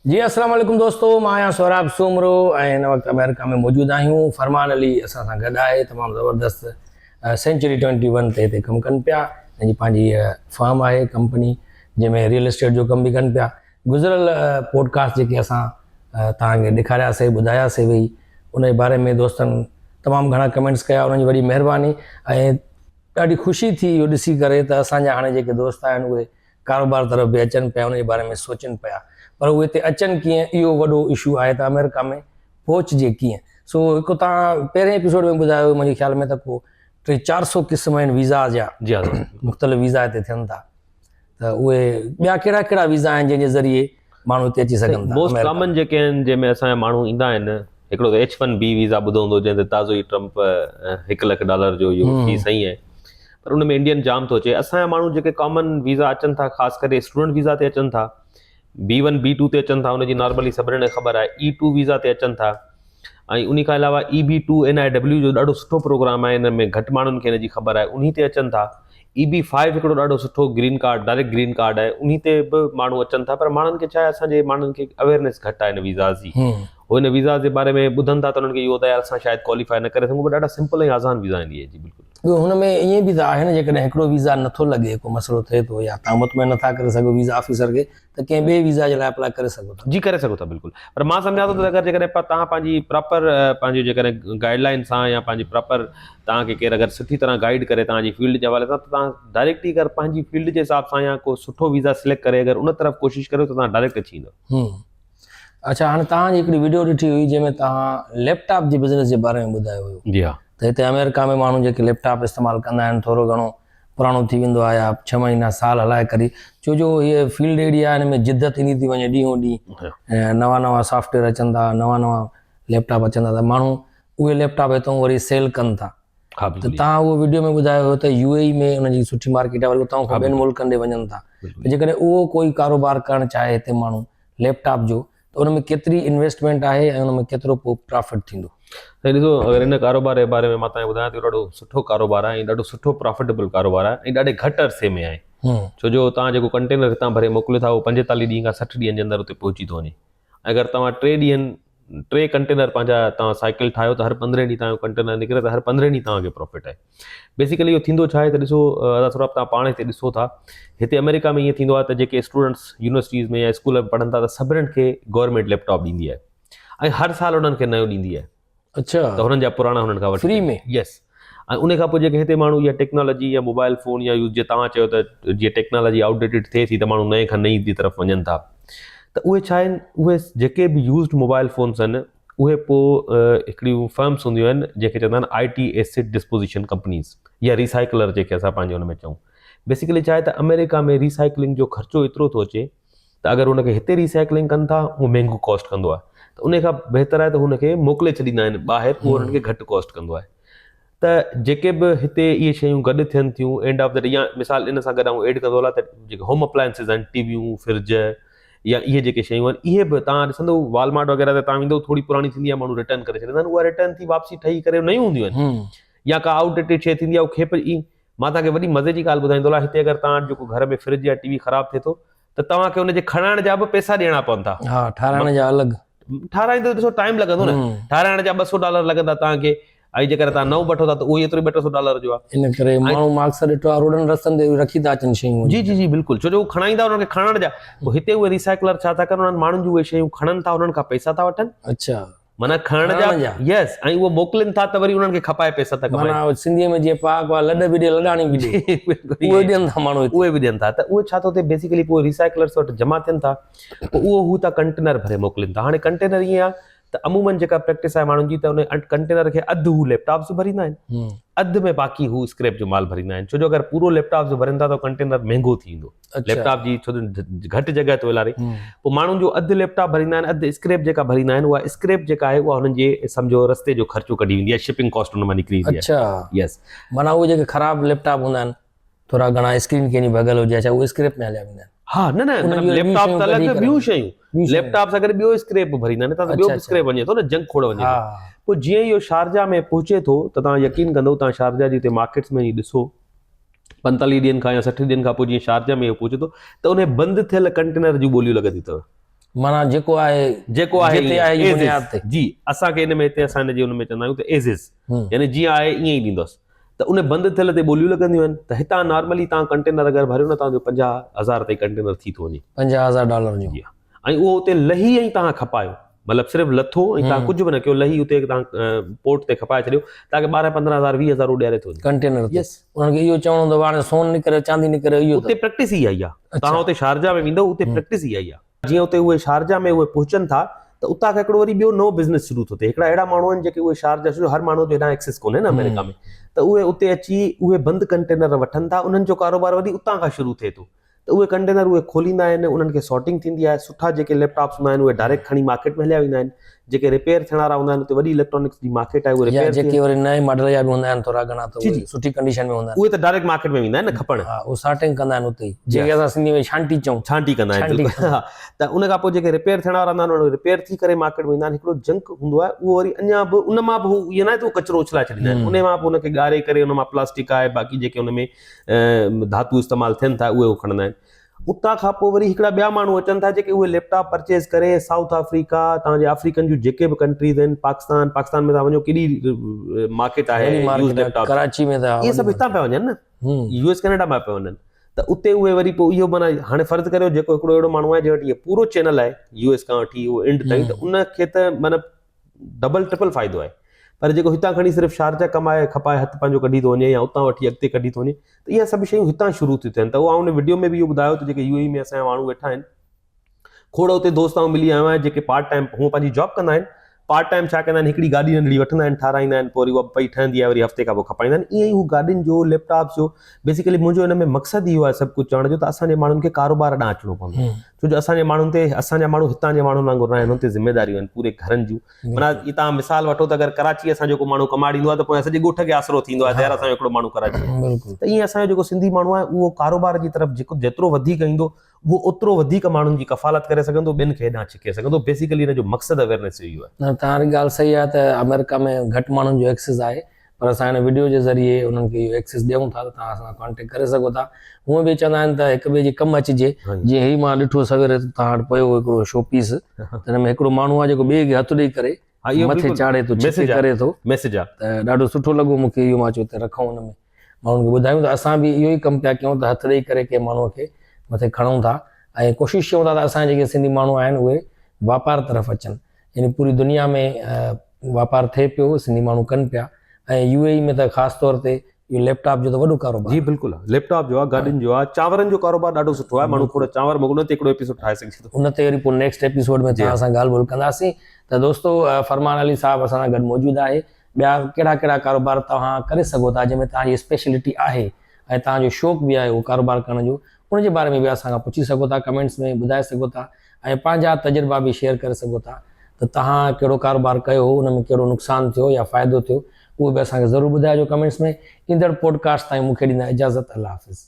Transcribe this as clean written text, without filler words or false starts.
جي السلام عليڪم دوستو مان آهيان سهراب سومرو ۽ هن وقت آمريڪا ۾ موجود آهيون فرمان علي اسان سان گڏ آهي تمام زبردست سينچري 21 تي هتي ڪم ڪن پيا هن جي پنهنجي فرم آهي ڪمپني جنهن ۾ ريئل اسٽيٽ جو ڪم به ڪن پيا گذريل پوڊڪاسٽ جيڪي اسان توهان کي ڏيکارياسي ٻڌاياسي وئي ان جي باري ۾ دوستن تمام گهڻا ڪمينٽس ڪيا انهن جي وڏي مهرباني ۽ ڏاڍي خوشي ٿي اهو ڏسي ڪري ته اسان جا هاڻي جيڪي دوست آهن اهي ڪاروبار طرف به اچن پيا ان جي باري ۾ سوچن پيا پر اهي هتي اچن ڪيئن اهو وڏو اشو آهي ته آمريڪا ۾ پهچجي ڪيئن سو هڪ تان پهرين ايپيسوڊ ۾ ٻڌايو هيو منهنجي خيال ۾ ته ڪو ٽي 400 قسم آهن ويزا جا جي ها مختلف ويزا هتي ٿين ٿا ته اهي ٻيا ڪهڙا ڪهڙا ويزا آهن جنهن جي ذريعي ماڻهو هتي اچي سگهن ٿا موسٽ ڪامن جيڪي آهن جنهن ۾ اسان جا ماڻهو ايندا آهن هڪڙو ته ايڇ ون بي ويزا ٻڌو هوندو جنهن تي تازو ئي ٽرمپ هڪ لک ڊالر جو اهو فيس هنئي آهي پر ان ۾ انڊين جام ٿو اچي اسان جا ماڻهو جيڪي ڪامن ويزا اچن ٿا خاص ڪري اسٽوڊنٽ ويزا تي اچن ٿا بي ون بي ٽو تي اچن ٿا ان جي نارملي سڀني کي خبر آهي اي ٽو ويزا تي اچن ٿا ۽ انهي کان علاوه اي بي ٽو اين I W جو ڏاڍو سٺو پروگرام آهي ان ۾ گهٽ ماڻهن کي ان جي خبر آهي انهي تي اچن ٿا اي بي فائيو هڪڙو ڏاڍو سٺو green card direct green card آهي انهي تي به ماڻهو اچن ٿا پر ماڻهن کي ڇا آهي اسان جي ماڻهن کي اويئرنيس گهٽ آهي ان ويزاز جي هو ان ويزاز جي باري ۾ ٻڌن ٿا ته انهن کي اهو ته يار اسان شايد ڪواليفائي نه ڪري سگهون پر ڏاڍا سمپل ۽ آسان ويزا آهن اهي جي بلڪل. ٻيو هن ۾ ائين به ته آهي نه جيڪڏهن هڪڙو ويزا نٿو لڳي ڪو مسئلو ٿئي ٿو يا توهان مطمئن نٿا ڪري سگهو ويزا آفيسر کي ته ڪنهن ٻئي ويزا جي لاء اپلاء ڪري سگهو ٿا. جي ڪري سگهو ٿا بلڪل پر مان سمجهان ٿو ته اگر جيڪڏهن توهان پنهنجي پراپر پنهنجو جيڪڏهن گائيڊ لائن سان يا پنهنجي پراپر توهان کي ڪير اگر سٺي طرح گائيڊ ڪري توهان جي فيلڊ جي حوالي سان ته توهان ڊائريڪٽ ئي اگر پنهنجي فيلڊ جي حساب سان يا ڪو سٺو ويزا سليڪٽ ڪري اگر ان طرف ڪوشش ڪريو ته توهان ڊائريڪٽ اچي ويندو. هم اڇا هاڻي توهان جي هڪڙي وڊيو ڏٺي هئي جنهن ۾ توهان ليپ ٽاپ جي بزنس جي باري ۾ ٻڌايو هيو. جي ها. ته هتي آمريڪا ۾ ماڻهو جيڪي ليپ ٽاپ استعمال ڪندا آهن ٿورو گهڻو پراڻو ٿي ويندو آهي يا ڇهه مهينا سال هلائي ڪري ڇو جو هيء فيلڊ اهڙي آهي هن ۾ جدت ايندي ٿي وڃي ڏينهون ڏينهن نوان نوان سافٽ ويئر اچن ٿا نوان نوان ليپ ٽاپ اچن ٿا ته ماڻهو اهي ليپ ٽاپ هتان وري سيل ڪن ٿا ته تان اهو وڊيو ۾ ٻڌايو هيو ته يو اي اي ۾ ان جي سٺي مارڪيٽ آهي وري اتان کان ٻين ملڪن ڏي وڃن ٿا جيڪڏهن اهو ڪوئي ڪاروبار ڪرڻ چاهي هتي ماڻهو ليپ ٽاپ جو ته ان ۾ ڪيتري انويسٽمينٽ آهي ۽ ان ۾ ڪيترو پوء پرافٽ ٿيندو. سائين ڏسو اگر ان ڪاروبار جي باري ۾ مان توهان کي ٻڌايان ته اهو ڏاڍو سٺو ڪاروبار آهي ۽ ڏاڍو سٺو پرافٽيبل ڪاروبار آهي ۽ ڏاڍي گهٽ عرصي ۾ آهي ڇو جو توهان جيڪو ڪنٽينر هتان ڀري موڪليو ٿا اهو 45 ڏينهن کان 60 ڏينهن جي اندر اتي پهچي ٿو وڃي ۽ اگر توهان ٽي ڏينهن ٽي ڪنٽينر پنهنجا توهان سائيڪل ٺاهيو ته هر پندرهين ڏينهن توهان جو ڪنٽينر نڪري ته هر پندرهين ڏينهن توهان کي پرافٽ آهي بيسيڪلي اهو ٿيندو ڇا آهي ته ڏسو ادا سهراب توهان پاڻ هتي ڏسو ٿا هتي آمريڪا ۾ ائين ٿيندو آهي ته جيڪي اسٽوڊنٽس يونيورسٽيز ۾ يا اسڪول ۾ پڙهن ٿا ته سڀني کي گورنمينٽ ليپ ٽاپ ڏيندي آهي ۽ هر سال انهن کي نيو ڏيندي آهي اڇا ته هنن جا پراڻا هنن کان وٺي فري ۾ يس ۽ ان کان پوء جيڪي هتي ماڻهو اها ٽيڪنالاجي يا موبائل فون يا يوز جي توهان چيو ته جيئن ٽيڪنالاجي آئوٽ ڊيٽيڊ ٿئي ٿي ته ماڻهو نئين کان نئين جي طرف وڃن ٿا ته اهي ڇا آهن اهي جيڪي به يوزڊ موبائل فونس آهن اهي پوء هڪڙيون فرمس هونديون آهن جنهن کي چوندا آهن آء ٽي ايسيٽ ڊسپوزيشن ڪمپنيز يا ريسائيڪلر جنهن کي اسان پنهنجي ان ۾ چئون بيسيڪلي ڇا آهي ته آمريڪا ۾ ريسائيڪلنگ جو خرچو ايترو ٿو اچي ته اگر ان کي هتي ريسائيڪلنگ ڪن ٿا اهو مهنگو ڪاسٽ ڪندو آهي ته ان کان بهتر آهي ته هن کي موڪلي ڇڏيندا آهن ٻاهر اهو انهن کي گهٽ ڪاسٽ ڪندو آهي ته جيڪي به هتي اهي شيون گڏ ٿين ٿيون اينڊ آف the D يا مثال ان سان گڏ آئون ايڊ ڪندو هلان ته جيڪي هوم اپلائنسز آهن ٽي ويون فرج يا اهي جيڪي شيون آهن اهي به تان ڏسندو والمارٽ وغيره تي تان ويندو ٿوري پراڻي ٿيندي آهي ماڻهو ريٽرن ڪري ڇڏيندا آهن اها ريٽرن ٿي واپسي ٺهي ڪري نيون هونديون آهن يا ڪا آئوٽ ڊيٽيڊ شي ٿيندي آهي اهو کيپ ئي مان توهان کي وڏي مزي جي ڳالهه ٻڌائيندو هلان هتي اگر توهان وٽ جيڪو گهر ۾ فرج يا ٽي وي خراب ٿئي ٿو ته توهان کي ان جي کڻائڻ جا به پئسا ڏيڻا پون ٿا. ها ٺاراهڻ جا الڳ. ٺاراهيندو ڏسو ٽائيم لڳندو نه ٺاراهڻ جا 200 ڊالر لڳندا توهان کي ۽ جيڪڏهن توهان نئون وٺو ٿا ته اهو ئي ايترو ٻه ٽي سو ڊالر جو آهي. ان ڪري ماڻهو مان اڪثر ڏٺو آهي روڊن رستن تي رکي ٿا اچن شيون. جي جي جي بلڪل ڇو جو هو کڻائيندا انهن کي کڻڻ جا پوء هتي اهي ريسائيڪلر ڇا ٿا ڪن انهن ماڻهن جون اهي شيون کڻن ٿا انهن کان پئسا ٿا وٺن. اڇا. معنيٰ کڻڻ جا يس ۽ اهو موڪلين ٿا ته وري انهن کي کپائي پئسا ٿا ڪمائين. معنيٰ سنڌيء ۾ جيئن پهاڪو آهي لڏ به ڏي لڏاڻي به ڏي اهي ڏين ٿا ماڻهو هتي. اهي به ڏين ٿا ته اهي ڇا ٿو ٿئي بيسيڪلي پوء ريسائيڪلرس وٽ جمع ٿين ٿا پوء اهو هو ٿا ڪنٽينر ڀري موڪلين ٿا هاڻي ڪنٽينر ائين آهي ته عمومن جيڪا پريڪٽس آهي ماڻهن جي ته ان ڪنٽينر کي اڌ هو ليپ ٽاپس ڀريندا آهن اڌ ۾ باقي هو اسڪريپ جو مال ڀريندا آهن ڇو جو اگر پورو ليپ ٽاپس ڀرين ٿا ته ڪنٽينر مهنگو ٿي ويندو. ليپ ٽاپ جي ڇو جو گهٽ جڳهه ٿو والاري پوء ماڻهن جو اڌ ليپ ٽاپ ڀريندا آهن اڌ اسڪريپ جيڪا ڀريندا آهن اها اسڪريپ جيڪا آهي اها هنن جي سمجهو رستي جو خرچو ڪڍي ويندي آهي شپنگ ڪاسٽ ان مان نڪري ويندي آهي اڇا يس معنيٰ اهي جيڪي خراب ليپ ٽاپ هوندا آهن ٿورا گهڻا اسڪرين ڪنهن جي ڀڳل هجي اڇا اهي اسڪريپ ۾ هليا ويندا آهن ها نه نه ليپ ٽاپ ته الڳ ٻيون شيون ليپ ٽاپ سان گڏ ٻيو اسڪريپ به ڀريندا آهن ته ٻيو اسڪريپ وڃي ٿو نه جنگ کوڙ وڃي ٿو پوء جيئن اهو شارجا ۾ پهچي ٿو ته توهان يقين ڪندو توهان شارجا جي اتي مارڪيٽس ۾ ڏسو 45 ڏينهن کان يا 60 ڏينهن کان پوء جيئن شارجا ۾ اهو پهچي ٿو ته انهي بند ٿيل ڪنٽينر جون ٻوليون لڳنديون اٿو. معنيٰ جيڪو آهي جيڪو آهي جتي آهي جي بنياد تي. جي اسان کي ان ۾ هتي اسان ان جي ان ۾ چوندا آهيون ته ايز از يعني جيئن آهي ائين ئي ڏيندس ته ان بند ٿيل تي ٻوليون لڳنديون آهن ته هتان نارملي توهان ڪنٽينر اگر ڀريو نه توهان جو 50000 تائين ڪنٽينر ٿي ٿو وڃي. 50000 ڊالر جو. جي ها ۽ اهو اتي لهي ۽ توهان کپايو مطلب صرف لٿو ۽ توهان ڪجهه به نه ڪيو لهي اتي توهان پورٽ تي کپائي ڇڏيو توهان کي 12 15000 20000 اهو ڏياري ٿو وڃي. ڪنٽينر تي. انهن کي اهو چوڻو هوندو هاڻي سون نڪري چاندي نڪري اهو اتي پريڪٽس ئي اها ئي آهي توهان اتي شارجا ۾ ويندو اتي پريڪٽس ئي اها ئي آهي. جيئن اتي اهي شارجا ۾ اهي پهچن ٿا ته اتان کان هڪڙو وري ٻيو نئون بزنس شروع ٿو ٿئي. هڪڙا اهڙا ماڻهو آهن جيڪي اهي شارجا ڇو جو هر ماڻهو جو هيڏانهن ايڪسيس ڪونهي نه آمريڪا ۾ ته اهي اتي اچي اهي بند ڪنٽينر وٺن ٿا انهن جو ڪاروبار وري اتان کان شروع ٿئي ٿو ته اهي ڪنٽينر اهي کوليندا آهن انهن کي سارٽنگ ٿيندي آهي سٺا جيڪي ليپ ٽاپس هوندا آهن اهي ڊائريڪٽ کڻي مارڪيٽ ۾ هليا ويندا آهن جيڪي رپيئر ٿيڻ وارا هوندا آهن اتي وڏي اليڪٽرانڪس جي مارڪيٽ آهي اهي يا رپيئر جيڪي وري نئين ماڊل جا به هوندا آهن ٿورا گهڻا ته جي اهي جي سٺي ڪنڊيشن ۾ هوندا آهن اهي ته ڊائريڪٽ مارڪيٽ ۾ ويندا آهن نه کپڻ ها اهي سارٽنگ ڪندا آهن اتي ئي جيڪي اسان سنڌي ۾ ڇانٽي چئون ڇانٽي ڪندا آهن ڇانٽي بلڪل ها ته ان کان پوء جيڪي رپيئر ٿيڻ وارا هوندا آهن اهي رپيئر ٿي ڪري مارڪيٽ ۾ ويندا آهن هڪڙو جنڪ هوندو آهي اهو وري اڃا به ان مان به هو ائين ناهي ته اهو ڪچرو اڇلائي ڇڏيندا آهن ان مان به ان کي ڳاري ڪري ان مان پلاسٽڪ آهي باقي جيڪي ان ۾ ڌاتو استعمال ٿين ٿا اهي هو کڻندا آهن اتان کان پوء وري هڪڙا ٻيا ماڻهو اچن ٿا جيڪي اهي ليپ ٽاپ پرچيز ڪري سائوٿ آفريڪا تان جي آفريڪن جون جيڪي به ڪنٽريز آهن پاڪستان پاڪستان ۾ تان وڃو ڪيڏي مارڪيٽ آهي يوز ليپ ٽاپ ڪراچي ۾ ته اهي سڀ هتان پيا وڃن نه يو ايس ڪينيڊا مان پيا وڃن ته اتي اهي وري پوء اهو معنيٰ هاڻي فرض ڪريو جيڪو هڪڙو اهڙو ماڻهو آهي جنهن وٽ اهي پورو چينل آهي يو ايس کان وٺي اهو اينڊ تائين ته ان کي ته معنيٰ ڊبل ٽرپل فائدو آهي پر جيڪو هتان کڻي صرف شارجا ڪمائي کپائي هٿ پنهنجو ڪڍي ٿو وڃي يا اتان وٺي اڳتي ڪڍي ٿو وڃي ته اها سڀ شيون هتان شروع ٿيون ٿين ته اهو آئون ان وڊيو ۾ به اهو ٻڌايو ته جيڪي يو اي ۾ اسان جا ماڻهو ويٺا آهن کوڙ اتي دوست آئون ملي آيو آهيان جيڪي پارٽ ٽائيم هو پنهنجي جاب ڪندا آهن پارٽ ٽائيم ڇا ڪندا آهن هڪڙي گاڏي ننڍڙي وٺندا آهن ٺاراهيندا آهن پوء وري اها پئي ٺهندي آهي وري هفتي کان پوء کپائيندا آهن ائين ئي هو گاڏين جو ليپ ٽاپس جو بيسيڪلي منهنجو ان ۾ مقصد اهو آهي سڀ ڪجهه چوڻ جو ته اسان جي ماڻهن کي ڪاروبار ڏانهن اچڻو پوندو ڇو جو اسان جي ماڻهن تي اسان جا ماڻهو هتان جي ماڻهن وانگر ناهن انهن تي ذميداريون آهن پوري گهرن جون معنيٰ هي توهان مثال وٺو ته اگر ڪراچي اسان جو ڪو ماڻهو ڪماڙيندو آهي ته پوء سڄي ڳوٺ کي آسرو ٿيندو آهي ته يار اسان جو هڪڙو ماڻهو ڪراچي آهي ته ائين اسان جو جيڪو سنڌي ماڻهو آهي اهو ڪاروبار جي طرف جيڪو جيترو وڌيڪ ايندو اهو اوترو وڌيڪ ماڻهن جي ڪفالت ڪري سگهندو ٻين کي هيڏانهن ڇڪي سگهندو بيسيڪلي ان جو مقصد اويرنيس جو اهو آهي. نه توهان جي ڳالهه صحيح آهي ته آمريڪا ۾ گهٽ ماڻهن جو ايڪسس آهي پر اسان هن وڊيو جي ذريعي انهن کي اهو ايڪسس ڏيون ٿا ته توهان اسان سان ڪانٽيڪٽ ڪري سگهو ٿا. هونئن به چوندا آهن ته هڪ ٻئي جي ڪم اچجي. جيئن هي مان ڏٺو سوير توهان وٽ پيو هو هڪڙو شو پيس ته هن ۾ هڪڙو ماڻهو آهي جيڪو ٻئي کي هٿ ڏئي ڪري مٿي چاڙهي ٿو ڇڪي ڪري ٿو ته ڏاڍو سٺو لڳو مون کي اهو مان چيو ته رکون ان ۾ ماڻهن کي ٻڌايون ته اسان به اهو ئي ڪم پيا ڪيون ته هٿ ڏئي ڪري ڪنهن ماڻهو کي مٿي کڻون ٿا ۽ ڪوشش ڪيون ٿا ته اسان جا جيڪي سنڌي ماڻهو آهن اهي واپار طرف اچن. يعني پوري دنيا ۾ واپار ٿئي پيو سنڌي ماڻهو ڪن پيا ۽ يو اي اي ۾ ته خاص طور تي اهو ليپ ٽاپ جو ته وڏو ڪاروبار جي بلڪل آ ليپ ٽاپ جو آ گاڏين جو آ چانورن جو ڪاروبار ڏاڍو سٺو آهي ماڻهو کوڙ چانور موڪلن ان تي هڪڙو ايپيسوڊ ٺاهي سگهجي ٿو ان تي وري پوء نيڪسٽ ايپيسوڊ ۾ توهان سان ڳالهه ٻولهه ڪنداسين ته دوستو فرمان علي صاحب اسان سان گڏ موجود آهي ٻيا ڪهڙا ڪهڙا ڪاروبار توهان ڪري سگهو ٿا جنهن ۾ توهان جي اسپيشلٽي آهي ۽ توهان جو شوق به آهي اهو ڪاروبار ڪرڻ جو ان جي باري ۾ به اسان کان پڇي سگهو ٿا ڪمينٽس ۾ ٻڌائي سگهو ٿا ۽ پنهنجا تجربا به شيئر ڪري سگهو ٿا ته توهان ڪهڙو ڪاروبار ڪيو هو ان ۾ ڪهڙو نقصان ٿيو يا فائدو ٿيو اهو به اسان کي ضرور ٻڌائجو ڪمينٽس ۾ ايندڙ پوڊ ڪاسٽ تائين مون کي ڏيندا اجازت الله حافظ.